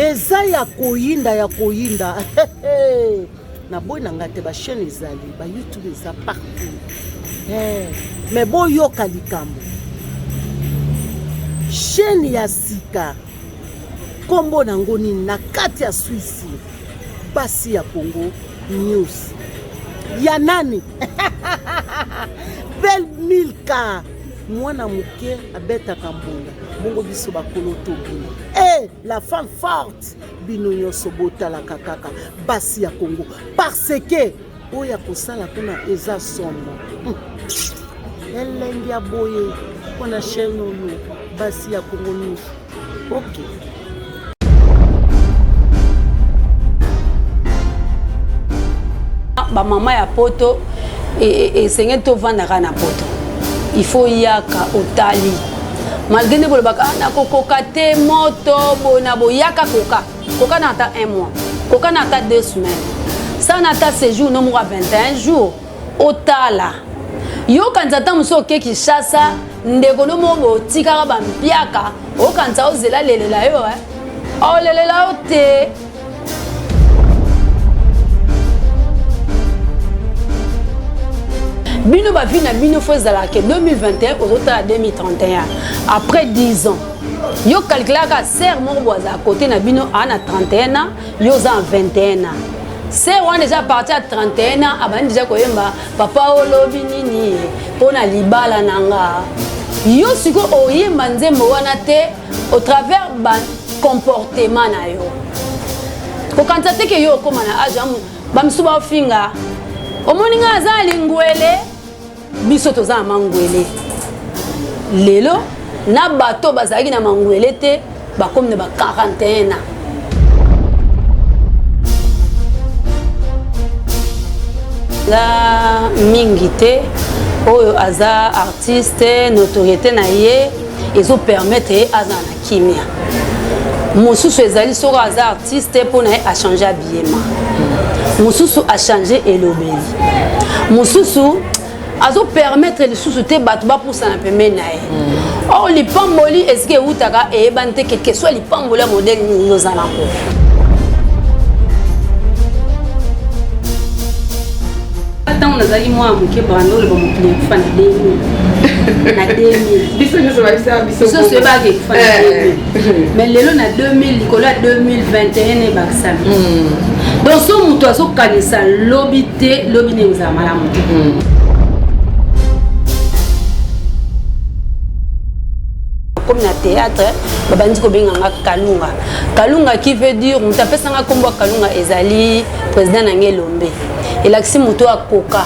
Eza ya koyinda ya koyinda. Naboyi na nga te, ba chaîne ezali, ba YouTube eza partout. Eh, mais boyoka likambo. Chaîne ya sika kombo nango nini na kati ya Suisse, basi ya Congo News ya nani? Belle Milka, mwana moke abetaka mbonda, bongo biso bakolo tobina. Eh, la femme forte, bino nyonso botalaka kaka basi ya Congo parce que oyo akosala kuna eza somo. Elengi ya boye mpona chaîne oyo basi ya Congo News. Ok. Bamama ya poto esengeli tovandaka na poto, il faut yaka otali malgré nde bolobaka nakokoka te moto bona boyaka koka koka na ata un mois, koka na ata 2 semaines, sa na ata séjour no moko ya 21 jours otala yokanisa. Ata mosu oke Kinshasa, ndeko no moko botikaka bampiaka, okanisa ozela lelela yo, olelela yo te. Bino ba vie na bino fo ezalaka ke 2021 ozotala 2031, après 10 ans yo calculaka. Sœur moko bo azala kote na bino aa na 31 ans, yo oza na 21 ans. Sœur wana déjà parti ya 31 ans, abandi déjà koyemba papa olobi nini mpo na libala na nga. Yo sikoyo oyemba nzembo wana te au travers ba comportement na yo. Kokanisa te ke yo okóma na age bamisusu baofinga, omoni ngai aza na lingwele. Biso toza na mangwele lelo, na bato bazalaki na mangwele te, bakomi na ba 41 ans. La mingi te oyo aza artiste, notoriété na ye ezopermettre ye aza na kimia. Mosusu ezali soki aza artiste, mpo na ye achange habillement, mosusu achange elobeli, mosusu azopermettre lisusu te bato bapusana pembeni na ye. Or lipamboli esika ewutaka eyebani te, quelque soit lipamboli ya modèle nini oza nango. Ntango nazalaki mwana moke, banda oloba mokili ekufa na 2000, na 2000. Biso nyonso babisaka biso. Biso toyebaka ekufa na 2000, mais lelo na 2000 likolo ya 2021 ebakisami. Donc so moto azokanisa lobi te, lobi ndenge ozala malamu te. Komi na théâtre, babandi kobenga nga Kalunga. Kalunga qui veut dire, moto apesanga nkombo ya Kalunga ezali président na ngai Elombe. Elakisi moto akoka.